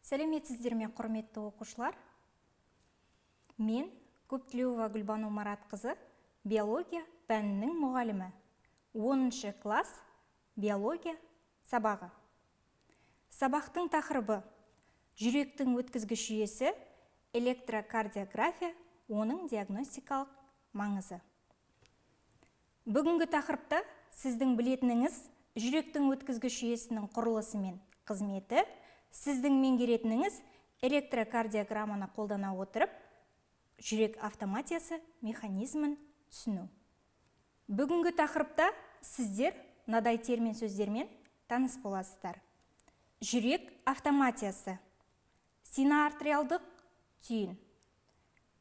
Сәлеметсіздер ме, құрметті оқушылар? Мен Көптілеуова Гүлбану Маратқызы, биология пәнінің мұғалімі. 10 класс, биология сабағы. Сабақтың тақырыбы: жүректің өткізгіш жүйесі, электрокардиография, оның диагностикалық маңызы. Бүгінгі тақырыпта сіздің білетініңіз жүректің өткізгіш жүйесінің құрылысы мен қызметі, сіздің меңгеретініңіз электрокардиограмманы қолдана отырып, жүрек автоматиясы механизмін түсіну. Бүгінгі тақырыпта сіздер мынадай термин сөздермен таныс боласыздар. Жүрек автоматиясы, синоартриалдық түйін,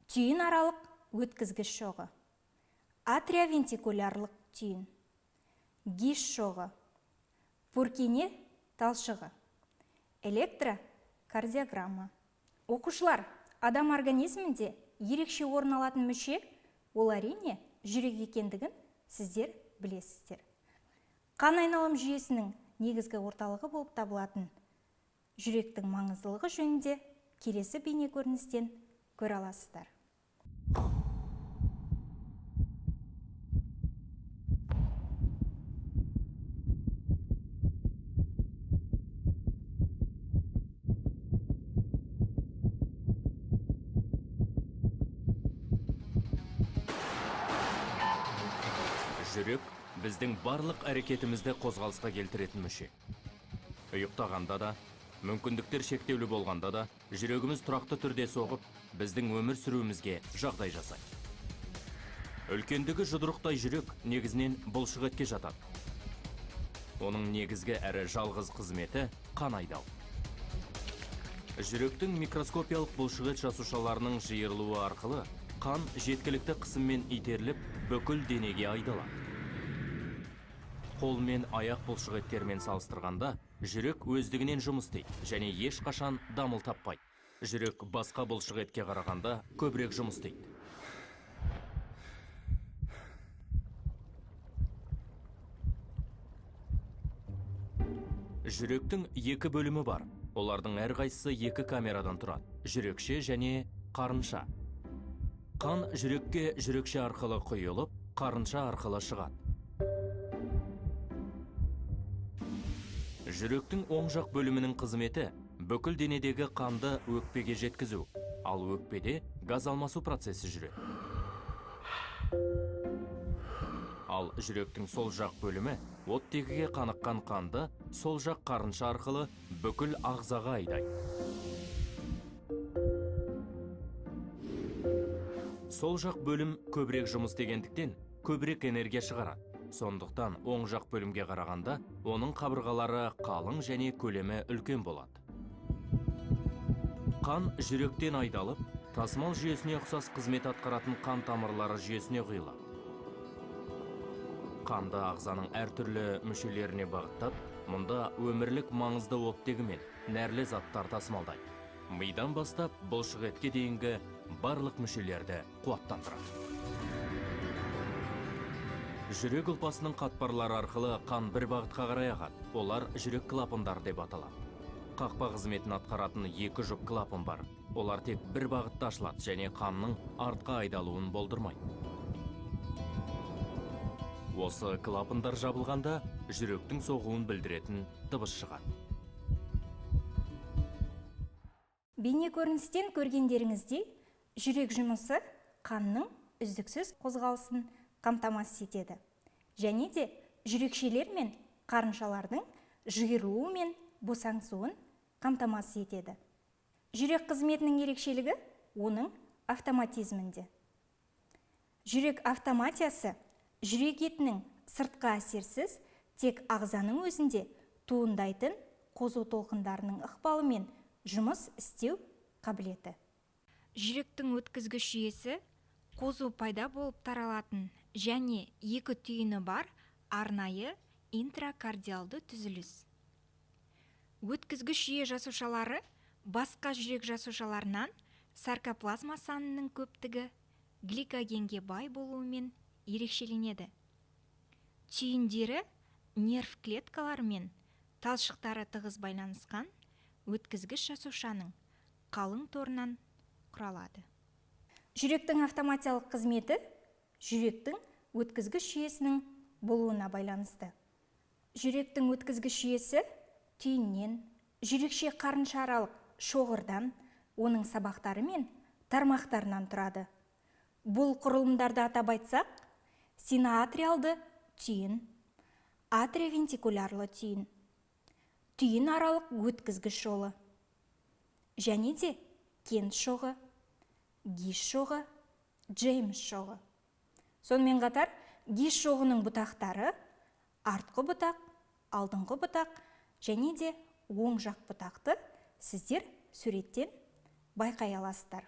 түйін аралық өткізгіш шоғы, атриовентрикулярлық түйін, ГИС шоғы, Пуркине талшығы, электрокардиограмма. Оқушылар, адам организмінде ерекше орын алатын мүше, ол әрине жүрек екендігін сіздер білесіздер. Қан айналым жүйесінің негізгі орталығы болып табылатын жүректің маңыздылығы жөнінде келесі бейнекөріністен көре аласыздар. Жүрек біздің барлық әрекетімізді қозғалысқа келтіретін мүше. Ұйықтағанда да, мүмкіндіктер шектеулі болғанда да, жүрегіміз тұрақты түрде соғып, біздің өмір сүруімізге жағдай жасайды. Үлкендігі жұдырықтай жүрек негізінен бұлшық етке жатады. Оның негізгі әрі жалғыз қызметі қан айдау. Жүректің микроскопиялық бұлшық ет жасушаларының жиырылуы арқылы қан жеткілікті қысыммен итеріліп, бүкіл денеге айдалады. Қол мен аяқ бұлшық еттермен салыстырғанда, жүрек өздігінен жұмыс істейді және ешқашан дамыл таппайды. Жүрек басқа бұлшық етке қарағанда көбірек жұмыс істейді. Жүректің екі бөлімі бар. Олардың әрқайсысы екі камерадан тұрады. Жүрекше және қарынша. Қан жүрекке жүрекше арқылы құйылып, қарынша арқылы шығады. Жүректің оң жақ бөлімінің қызметі бүкіл денедегі қанды өкпеге жеткізу, ал өкпеде газ алмасу процесі жүреді. Ал жүректің сол жақ бөлімі оттегіге қаныққан қанды сол жақ қарынша арқылы бүкіл ағзаға айдайды. Сол жақ бөлім көбірек жұмыс істегендіктен көбірек энергия шығарады. Сондықтан оң жақ бөлімге қарағанда оның қабырғалары қалың және көлемі үлкен болады. Қан жүректен айдалып, тасымал жүйесіне ұқсас қызмет атқаратын қан тамырлары жүйесіне құйылады. Қанды ағзаның әртүрлі мүшелеріне бағыттап, мұнда өмірлік маңызды оттегі мен нәрлі заттар тасымалдайды. Мидан бастап бұлшық етке дейінгі барлық мүшелерді қуаттандырады. Жүрек ұлпасының қатпарлары арқылы қан бір бағытқа қарай ағады. Олар жүрек клапандары деп аталады. Қақпа қызметін атқаратын екі жұп клапан бар. Олар тек бір бағытта ашылады және қанның артқа айдалуын болдырмайды. Осы клапандар жабылғанда жүректің соғуын білдіретін дыбыс шығады. Бейнекөріністен көргендеріңіздей, жүрек жұмысы қанның үздіксіз қозғалысын қамтамасыз етеді. Және де жүрекшелер мен қарыншалардың жиырылуы мен босаңсуын қамтамасыз етеді. Жүрек қызметінің ерекшелігі оның автоматизмінде. Жүрек автоматиясы жүрек етінің сыртқы әсерсіз тек ағзаның өзінде туындайтын қозу толқындарының ықпалымен жұмыс істеу қабілеті. Жүректің өткізгіш жүйесі қозу пайда болып таралатын және екі түйіні бар арнайы интракардиалды түзіліс. Өткізгіш жүйе жасушалары басқа жүрек жасушаларынан саркоплазма санының көптігі, гликогенге бай болуымен ерекшеленеді. Түйіндері нерв клеткалары мен талшықтары тығыз байланысқан Өткізгіш жасушаның қалың торынан құралады. Жүректің автоматиялық қызметі жүректің өткізгіш жүйесінің болуына байланысты. Жүректің өткізгіш жүйесі түйіннен, жүрекше қарыншааралық шоғырдан, оның сабақтары мен тармақтарынан тұрады. Бұл құрылымдарды атап айтсақ, синоатриалды түйін, атриовентрикулярлы түйін, түйін аралық өткізгіш жолы, және де Кент шоғы, Гис шоғы, Джеймс шоғы. Сонымен қатар, Гис шоғының бұтақтары артқы бұтақ, алдыңғы бұтақ және де оң жақ бұтақты сіздер суреттен байқай аласыздар.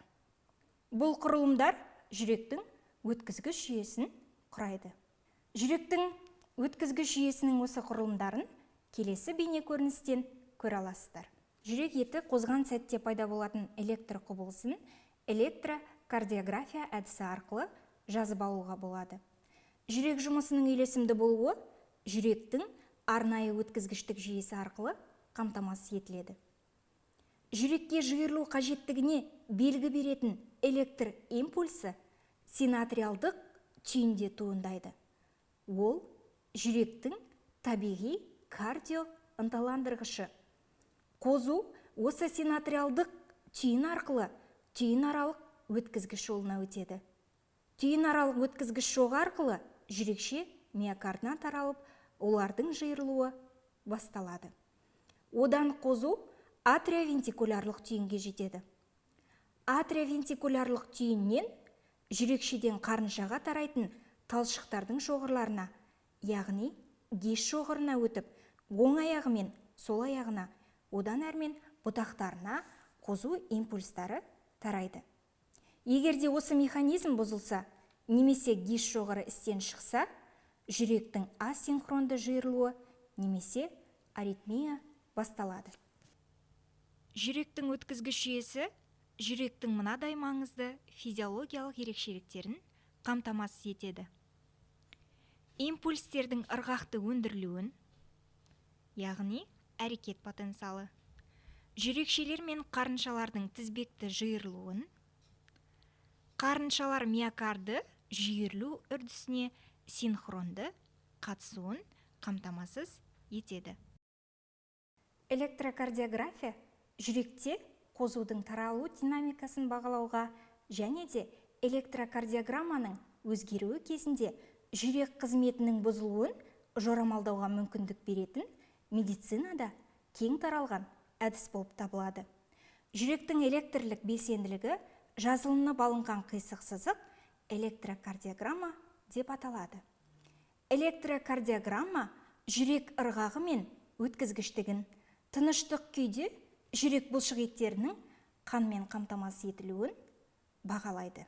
Бұл құрылымдар жүректің өткізгіш жүйесін құрайды. Жүректің өткізгіш жүйесінің осы құрылымдарын келесі бейне көріністен көре аласыздар. Жүрек еті қозған сәтте пайда болатын электр құбылысын электрокардиография әдісі арқылы жазып алуға болады. Жүрек жұмысының үйлесімді болуы жүректің арнайы өткізгіштік жүйесі арқылы қамтамасыз етіледі. Жүрекке жиырылу қажеттігіне белгі беретін электр импульсі синатриалдық түйінде туындайды. Ол жүректің табиғи кардио ынталандырғышы. Қозу осы синатриалдық түйін арқылы түйін аралық өткізгіш жолына өтеді. Түйін аралық өткізгіш шоғы арқылы жүрекше миокардына таралып, олардың жиырылуы басталады. Одан қозу атриовентрикулярлық түйінге жетеді. Атриовентрикулярлық түйіннен жүрекшеден қарыншаға тарайтын талшықтардың шоғырларына, яғни Гис шоғырына өтіп, оң аяғы мен сол аяғына, одан әрмен бұтақтарына қозу импульстары тарайды. Егер де осы механизм бұзылса, немесе Гис шоғыры істен шықса, жүректің асинхронды жиырылуы немесе аритмия басталады. Жүректің өткізгіш жүйесі жүректің мынадай маңызды физиологиялық ерекшеліктерін қамтамасыз етеді. Импульстердің ырғақты өндірілуін, яғни әрекет потенциалы, жүрекшелер мен қарыншалардың тізбекті жиырылуын, қарыншалар миокарды жүйірілу үрдісіне синхронды қатысуын қамтамасыз етеді. Электрокардиография жүректе қозудың таралу динамикасын бағалауға және де электрокардиограмманың өзгеруі кезінде жүрек қызметінің бұзылуын жорамалдауға мүмкіндік беретін медицинада кең таралған әдіс болып табылады. Жүректің электрлік белсенділігі жазылынып алынған қисық сызық электрокардиограмма деп аталады. Электрокардиограмма жүрек ырғағы мен өткізгіштігін, тыныштық күйде жүрек бұлшық еттерінің қанмен қамтамасыз етілуін бағалайды.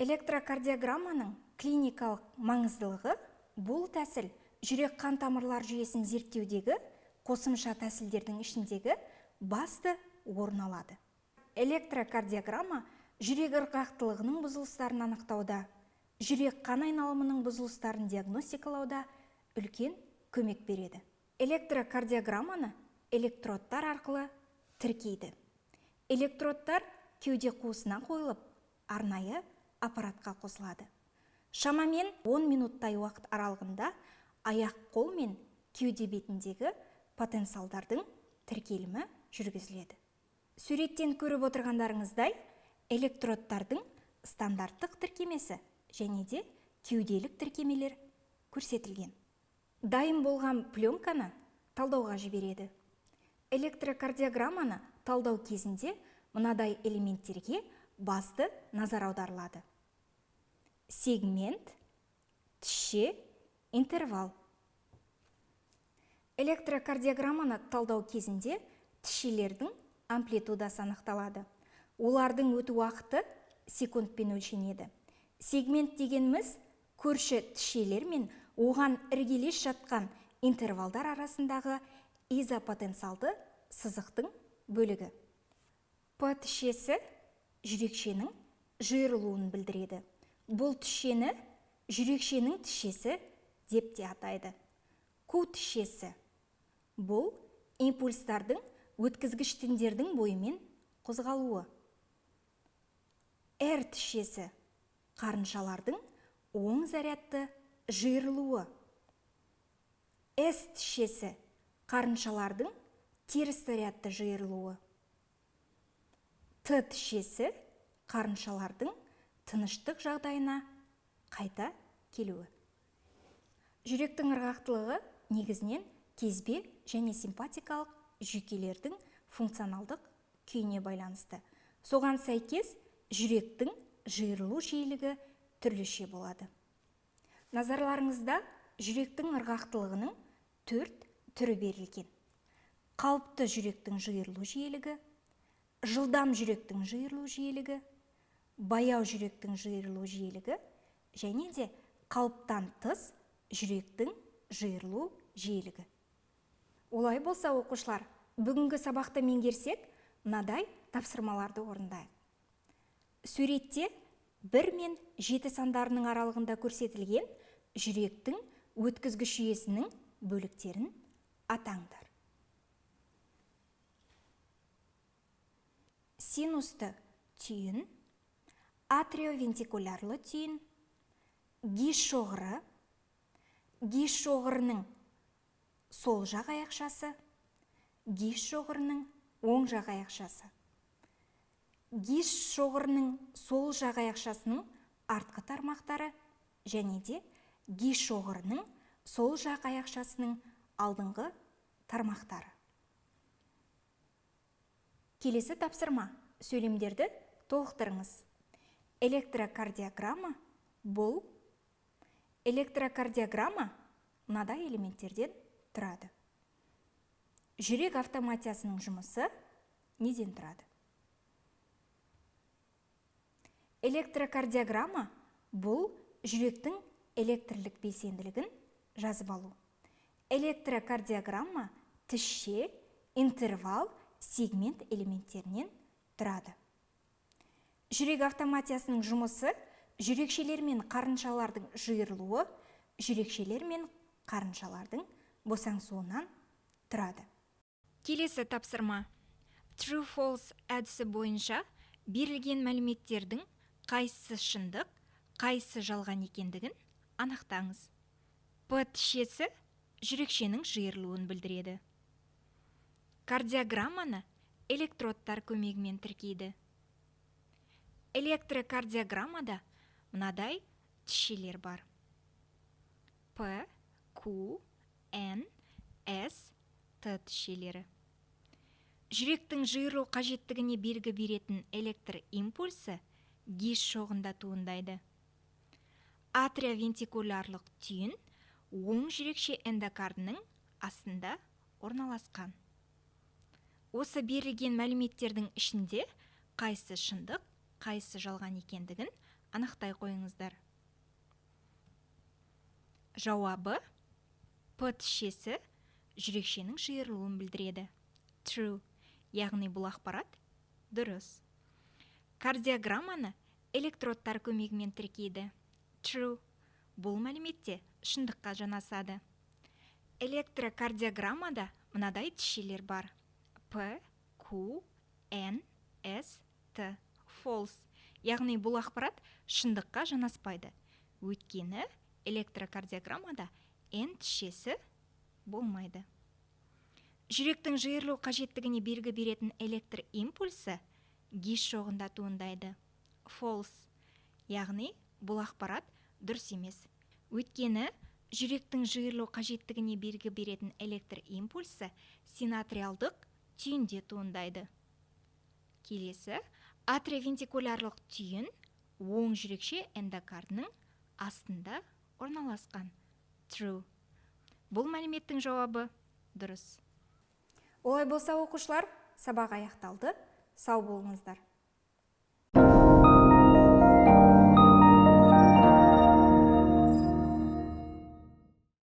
Электрокардиограмманың клиникалық маңыздылығы бұл тәсіл жүрек қан тамырлар жүйесін зерттеудегі қосымша тәсілдердің ішіндегі басты орын алады. Электрокардиограмма жүрек ырғақтылығының бұзылыстарын анықтауда, жүрек қан айналымының бұзылыстарын диагностикалауда үлкен көмек береді. Электрокардиограмманы электродтар арқылы тіркейді. Электродтар кеуде қуысына қойылып, арнайы аппаратқа қосылады. Шамамен 10 минуттай уақыт аралығында аяқ қол мен кеуде бетіндегі потенциалдардың тіркелімі жүргізіледі. Суреттен көріп отырғандарыңыздай, электродтардың стандарттық тіркемесі және де кеуделік тіркемелер көрсетілген. Дайын болған пленканы талдауға жібереді. Электрокардиограмманы талдау кезінде мынадай элементтерге басты назар аударылады. Сегмент, тісше, интервал. Электрокардиограмманы талдау кезінде тісшелердің амплитудасы анықталады. Олардың өту уақыты секундпен өлшенеді. Сегмент дегеніміз көрші тісшелер мен оған іргелес жатқан интервалдар арасындағы изопотенциалды сызықтың бөлігі. П тісшесі жүрекшенің жиырылуын білдіреді. Бұл тісшені жүрекшенің тісшесі деп те атайды. Q тісшесі. Бұл импульстардың өткізгіш тіндердің бойымен қозғалуы. Р тісшесі қарыншалардың оң зарядты жиырылуы. С тісшесі қарыншалардың теріс зарядты жиырылуы. Т тісшесі қарыншалардың тыныштық жағдайына қайта келуі. Жүректің ырғақтылығы негізінен кезбе және симпатикалық жүйкелердің функционалдық күйіне байланысты. Соған сәйкес жүректің жиырылу жиілігі түрліше болады. Назарларыңызда жүректің ырғақтылығының 4 түрі берілген. Қалыпты жүректің жиырылу жиілігі, жылдам жүректің жиырылу жиілігі, баяу жүректің жиырылу жиілігі және де қалыптан тыс жүректің жиырылу жиілігі. Олай болса, оқушылар, бүгінгі сабақты меңгерсек, мынадай тапсырмаларды орындайық. Суретте 1 мен 7 сандарының аралығында көрсетілген жүректің өткізгіш жүйесінің бөліктерін атаңдар. Синусты түйін, атриовентикулярлы түйін, гис шоғыры, гис шоғырының сол жақ аяқшасы, гис шоғырының оң жақ аяқшасы. Гис шоғырының сол жақ аяқшасының артқы тармақтары және де гис шоғырының сол жақ аяқшасының алдыңғы тармақтары. Келесі тапсырма. Сөйлемдерді толықтырыңыз. Электрокардиограмма бұл электрокардиограмма мынадай элементтерден тұрады. Жүрек автоматиясының жұмысы неден тұрады? Электрокардиограмма бұл жүректің электрлік белсенділігін жазып алу. Электрокардиограмма тісше, интервал, сегмент элементтерінен тұрады. Жүрек автоматиясының жұмысы жүрекшелер мен қарыншалардың жиырылуы, жүрекшелер мен қарыншалардың босаңсуынан тұрады. Келесі тапсырма. True False әдісі бойынша берілген мәліметтердің қайсысы шындық, қайсысы жалған екендігін анықтаңыз. П тісшесі жүрекшенің жиырылуын білдіреді. Кардиограмманы электродтар көмегімен тіркейді. Электрокардиограммада мынадай тісшелер бар. П, Q, N, S, Т тісшелері. Жүректің жиырылу қажеттігіне белгі беретін электр импульсі гис шоғында туындайды. Атриовентикулярлық түйін оң жүрекше эндокардының астында орналасқан. Осы берілген мәліметтердің ішінде қайсы шындық, қайсы жалған екендігін анықтай қойыңыздар. Жауабы П тісшесі жүрекшенің жиырылуын білдіреді. True, яғни бұл ақпарат дұрыс. Кардиограмманы электродтар көмегімен тіркейді. True, бұл мәліметте шындыққа жанасады. Электрокардиограммада мынадай тісшелер бар. П, Q, N, S, Т. False, яғни бұл ақпарат шындыққа жанаспайды. Өйткені электрокардиограммада N тісшесі болмайды. Жүректің жиырылу қажеттігіне белгі беретін электр импульсі гис шоғында туындайды. False, яғни бұл ақпарат дұрыс емес. Өйткені жүректің жиырылу қажеттігіне белгі беретін электр импульсі синатриалдық түйінде туындайды. Келесі, атриовентикулярлық түйін оң жүрекше эндокардының астында орналасқан. True. Бұл мәліметтің жауабы дұрыс. Олай болса, оқушылар, сабақ аяқталды. Сау болыңыздар.